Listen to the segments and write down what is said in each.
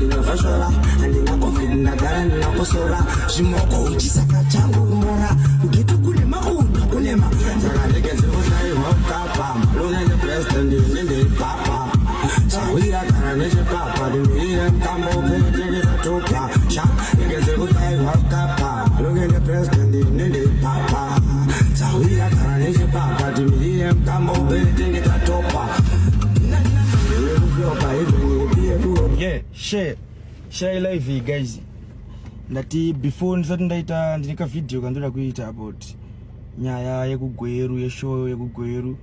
Ndinofoshora, handina covid, ndagara ndinokosora. Zvimoko uchisaka changu kumora. Gitu kune makudo kunema. Saka ndege dziri kutaiwa kukapa. Malume nepresident ini ndiri papa. Sahwira kana nechipapa. Ndimirire mutambo upetengesa tupa. Sha, ndege dziri kutaiwa kukapa. Malume nepresident ini ndiri papa. Sahwira kana nechipapa. Timirire mutambo upetengesa tupa. Yeah, share share live iyi guys. Ndati before ndisati ndaita, ndine ka video kandoda kuita about nyaya yekuGweru, yeshow yekuGweru.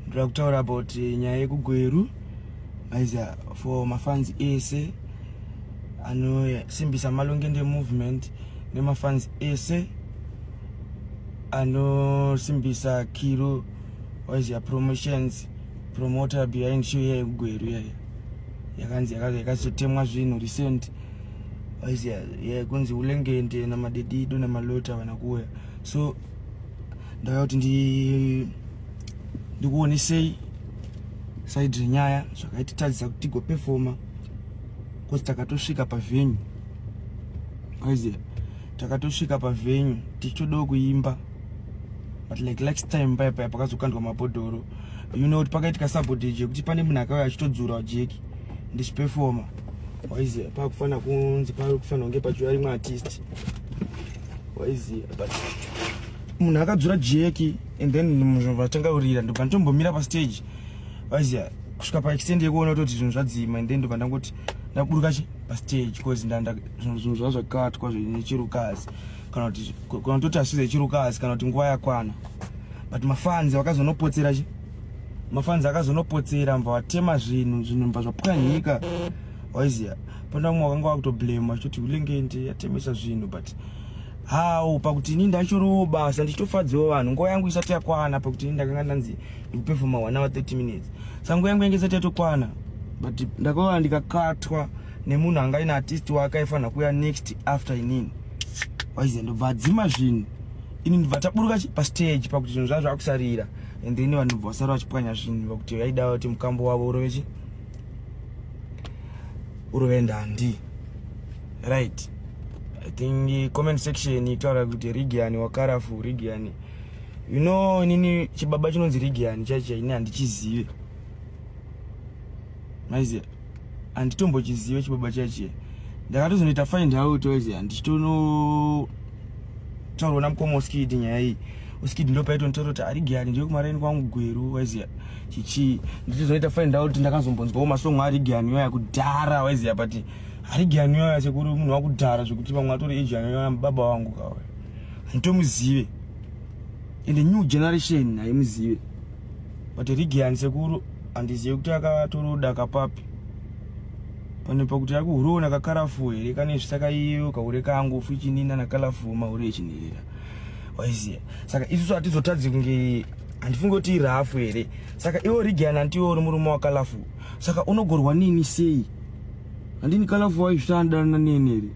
Ndoda kutaura about nyaya yekuGweru guys, for mafans ese anosimbisa Malongende movement nemafans ese anosimbisa Kiro waiziya promotions, promoter behind show iya yekuGweru iya yakanzi yakazotemwa zvinhu recent, waiziya, yekunzi Ulengende naMadedido naMalota vana kuuya. So ndauya kuti ndikuonesei side renyaya zvakaititadzisa kuti tigopefoma, cause takatosvika pavenue, waiziya, takatosvika pavenue tichitodawo kuimba, but like last time paya paya pakazokandwa mabhodhoro, kuti pakaitika sabotage yekuti pane munhu akauya achitodzura jeki ndichipefoma, waiziya, pakufanira kunzi pakufanira kunge pachiuya rimwe artist, waiziya, but munhu akadzura jeki and then munhu vatanga kurira, ndobva nditombomira pastage, waiziya, kusvika paextent yekuona kutoti zvinhu zvadzima, and then ndobva ndangoti ndaburuka chi pastage, cause zvinhu zvava zvakatwa nechirukasi, kana kutoti hasize chirukasi, kana kuti nguva yakwana. But mafans vakazonopotsera chi, mafans akazonopotsera, mva watema zvinhu, zvinhu mva zvapwanyika, waiziya. Pana mumwe wakanga wakutoblame achitoti Ulengende yatemesa zvinhu, but how, pakuti ini ndachorowo basa ndichitofadzawo vanhu, nguva yangu isati yakwana, pakuti ini ndakanga ndanzi ndikupefoma 1 hour 30 minutes, saka nguva yangu yange isati yatokwana, but ndakauya ndikakatwa nemunhu anga aine artist wake aifanira kuuya next after inini, waiziya. Ndobva adzima zvinhu, ini ndobva taburuka pastage, pakuti zvinhu zvazvo zvakusarira, and then vanhu bva vasara vachipwanya zvinhu, pakuti vaida kuti mukambo wavo urove chi, urove ndandi. Right, I think comment section itaura kuti Rigiani wakarafu Rigiani. Inini chibaba chinonzi Rigiani chaicho ini handichizive, maiziya, handitombochizive chibaba chaichiya. Ndakatozonoita find out, waiziya, ndichitono taurwa namukoma Oskid nyaya iyi. Oskid ndo paitonotaura kuti aRigiani ndiye kumaraini kwangu Gweru, waiziya, chichi. Ndichizoita find out, ndakazombonzwawo masongo aRigiani yoya kudhara, waiziya, but Arigiani yoya sekuri munhu wakudhara zvekuti vamwe atori age yoya baba wangu kawe, handitomuzive, ende new generation haimuzive. But Rigiani sekuru handizive kuti akatoroda kapapi pane, pakuti akuhuroona kakarafu here kane zvisaka iyo kahure kangu fuchinina nakalafu mahure echinherera, waiziya. Saka isusu hatizotadzi kunge, handifungi kuti irafu here. Saka iwo Rigiani antiwo uri murume wakalafu, saka unogorwa nini sei? Handini kalafu waizvitandanana neni here?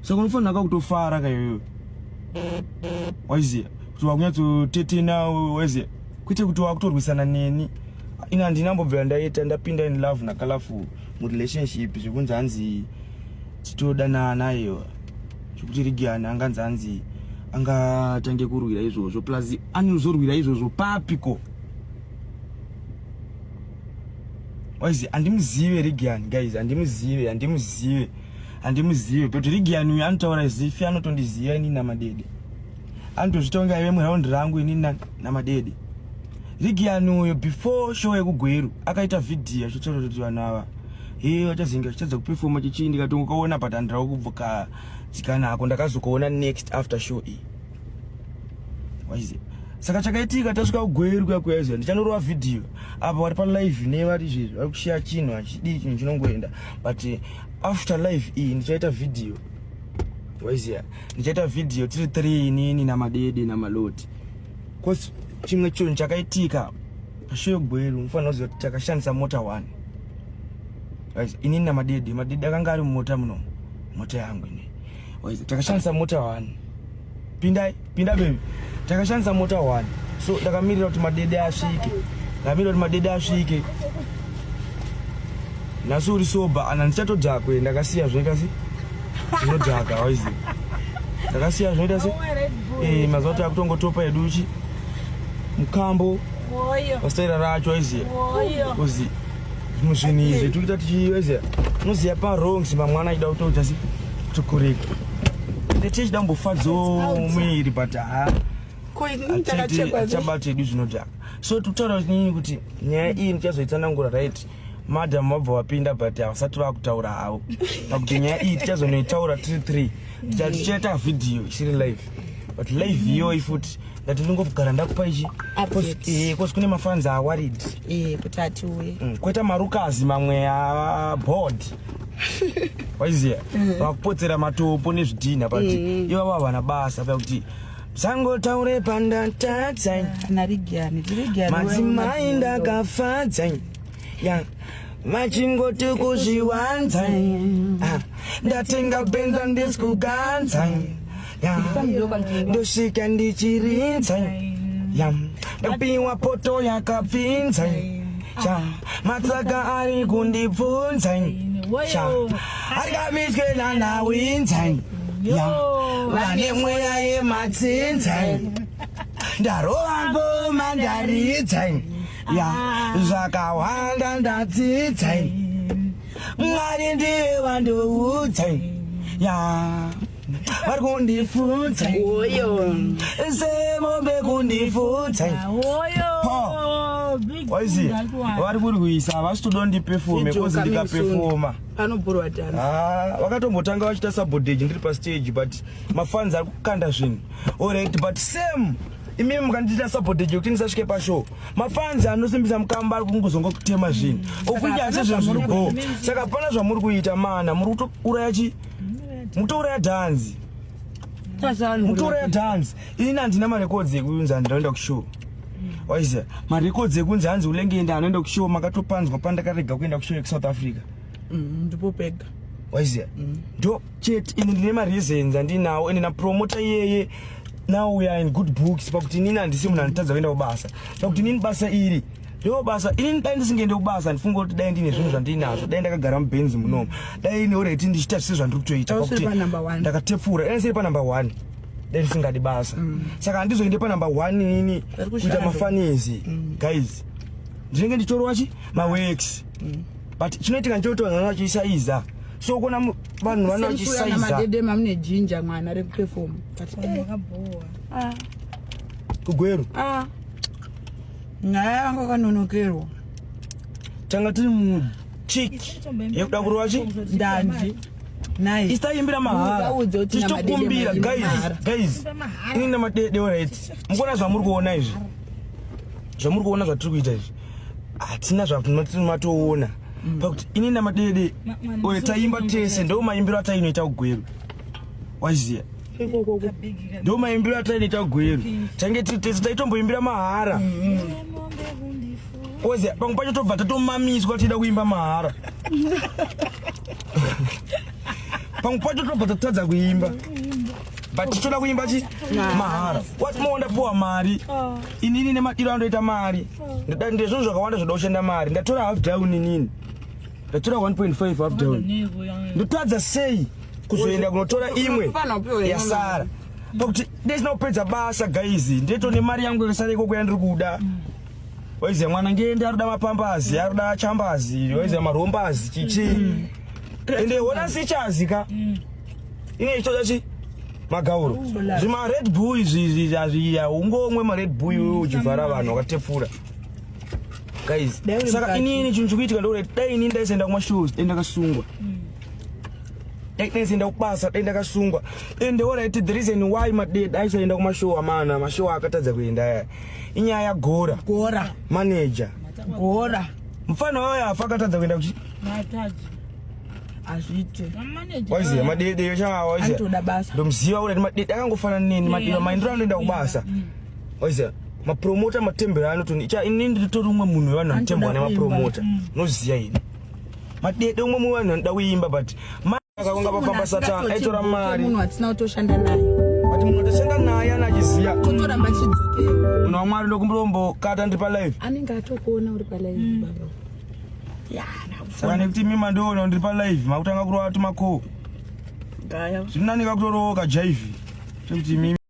Saka unofanira kakutofara kaiyoyo, waiziya, kuti wakunyatsotetena, waiziya, kwete kuti wakutorwisana neni. Ina handinambobvira ndaita ndapinda in love nakalafu murelationship zvekunzi hanzi titodanana iyo, zvekuti Rigiani anganzi hanzi angatange kurwira izvozvo. Plus anozorwira izvozvo papiko, waizi? Handimuzive Rigiani guys, handimuzive, handimuzive, handimuzive. But Rigiani uyu anotaura zifi anotondiziva inini naMadede, anotozvita kunge aive muraundi rangu inini naMadede. Rigiani uyo before show yekuGweru akaita vhidhiyo achitaura kuti vanhu ava he vachazenge vachitadza kupefoma chichii, ndikatongokaona, but handirawo kubva dzikanako, ndakazokaona next after show iyi, waiziva. Saka chakaitika, tasvika kuGweru kuya kuya, ndichanorova vhidhiyo apa vari palive nevari izvezvi vari kushiya chinhu hachidii, chinhu chinongoenda. But after live iyi ndichaita vhidhiyo, waiziya, ndichaita vhidhiyo tiri three, inini naMadede naMaloti, cause chimwe chinhu chakaitika pashow yeGweru, mufanira kuziva kuti takashandisa mota one, inini naMadede. Madede akanga ari mumota muno, mota yangu ini, waiziya. Takashandisa mota one. Pindai, pinda baby. Takashandisa mota one, so ndakamirira kuti Madede asvike, ndakamirira kuti Madede asvike. Nhasi uri sober ana ndichatodhakwe ndakasiya zvinoita se zvinodhaka waiziva. Ndakasiya zvinoita se eh mazuva takutongotopa edu chi mukambo pastaira racho waiziva. Kuzi zvimwe zvinhu izvi tikuita tichi waiziva unoziva pa wrongs mamwana achida kutoita se kutokoreka. Ndetichida kumbofadzawo mwiri but ha Ko ini takachekwa zve. achabata edu zvinodhaka so tikutaura nini kuti nyaya iyi ndichazoitsanangura right madam vabva vapinda but havasati vakutaura havo pakuti nyaya iyi tichazonoitaura tiri three tichati tichaita vhidhiyo isiri live but live iyoyi futi ndati ndingogara ndakupa ichi Update. kosi kune mafanzi awarid Eh, kuti atiuye. Kweta marukazi mamwe aboard waiziya vakupotsera matopo nezvidhinha but ivavo havana basa pakuti sangotaure pandatadza Ana Rigiani, Rigiani. madzimai ndakafadza ya vachingoti kuzviwanza. Ah, ndatenga benza ndisi kuganza ya ndosvika ndichirinza ya ndapiwa poto yakapfinza ya matsaka ari kundibvunza ya arikamiswe nanawinza ya vane mweya yematsinza ndarova ngoma ndaridza ya zvakawanda ndadzidza mwari ndiye wandoudza ya vari kundifudza Oyo. semombe kundifudza. Oyo. Big Waiziya vari kurwisa havasi toda ndipefome Video kozi coming ndikapefoma soon. Panobhurwa dance. Ah, vakatombotanga vachiita sabotage ndiri pastage but mafans ari kukanda zvinhu alright but same imimi mukandiita sabotage yekuti ndisasvike pashow mafans anosimbisa mukamba ari kungozonga kutema zvinhu okuita hapana asi zvinhu zviri zvamuri go saka hapana zvamuri kuita mana muri kutouraya chi mutouraya dhanzi mutouraya dhanzi inini handina marekodzi ekunzi handinoenda kushow waiziya marekodzi ekunzi hanzi ulengende anoenda kushow makatopanzwa pandakarega kuenda kushow yekuSouth Africa. Ndipo pega. Waiziya ndo chete ini ndine mareasons andinawo ende napromota iyeye now we are in good books pakuti inini handisi munhu anotadza kuenda kubasa pakuti inini basa iri ndo basa inini dai ndisingaende kubasa ndifunga kuti dai ndine zvinhu zvandinazvo dai ndakagara mubhenzi munomu dai ini already ndichiita zvise zvandiri kutoita Dai usiri pakuti panumber one. ndakatepfura dai ndisiri panumber one dai ndisingadi basa saka handizoende panumber one inini Vari kushanda. kuita mafanizi guys ndinenge ndichorwa chi maworks but chinoitika ndechekuti vanhu vana vachiisaiza so kuona vanhu vana Semusuyana vachiisaiza madedema mune jinja mwana rekuperform. But eh, Wakabowa. ah, kuGweru ah. Nyaya yanga kanonokerwa. Tanga tiri muchiki yekuda kurova chi Ndanji. Naye. Isitaimbira mahara Mukaudze kuti tichitokumbira namadede guys mahara. Guys ini namadede alright mukuona zvamuri kuona izvi zvamuri kuona zvatiri kuita izvi hatina zvatimatoona pakuti ini namadede oye taimba tese ndo maimbiro atainoita kuGweru waziya ndo maimbiro atainoita kuGweru tange tiri tese taitomboimbira mahara oziya pamwe pacho tobva tatomamiswa tichida kuimba mahara pamwe pacho tobva tatadza kuimba but tichoda kuimba chi mahara what more ndapuwa mari inini nemadiro andoita mari ndezvinhu zvakawanda zvoda kushanda mari ndatora half down inini ndatora 1.5 half down ndotadza sei kuzoenda kunotora imwe Unofanira kupiwa imwe yasara pakuti ndisina kupedza basa guys ndeto nemari yangu yakasara ikoko yandiri kuda waiziya mwana ngende arikuda mapambazi arikuda chambazi waiziya marombazi chichi ende hona sichazi ka ine ichocha chi magauro zvima Red Bull izvi azviya ungomwe ma Red Bull iwewe uchivhara vanhu wakatepfura guys. Dai uri Saka mukati. inini chinhu chikuitika ndokuti dai inini ndaisaenda kumashows dai ndakasungwa dai ndaisaenda kubasa dai ndakasungwa ende alright the reason why madede aisaenda kumashow amana mashow akatadza kuenda aya inyaya yagora Gora. manager Gora. mufana wayo afa akatadza kuenda kuchi Mataji. Hazviite. Manager. Waiziya madede yochawa waiziya Anotoda basa. Ndomuziva uri madede akangofanana neni madede maindiro anoenda kubasa waiziya mapromota matembero anotoni cha inini nditori umwe munhu wevanhu vanotembwa Anotoda nemapromota unoziya ini madede umwe muvanhu vanoda kuimba but akakonga pafamba Satan aitora mari Munhu watisina kutoshanda naye. But munhu atoshanda naye ana achiziya Totoramba chidzokera. Munhu waMwari ndokumbirombo kata ndiri palive. Anenge atokuona uri palive baba. Ya, Saka nekuti imi mandiona ndiri palive, makutanga kurova tumakoo. Gaya. Zviri nani kakutorowo kajaivhi, chekuti imi.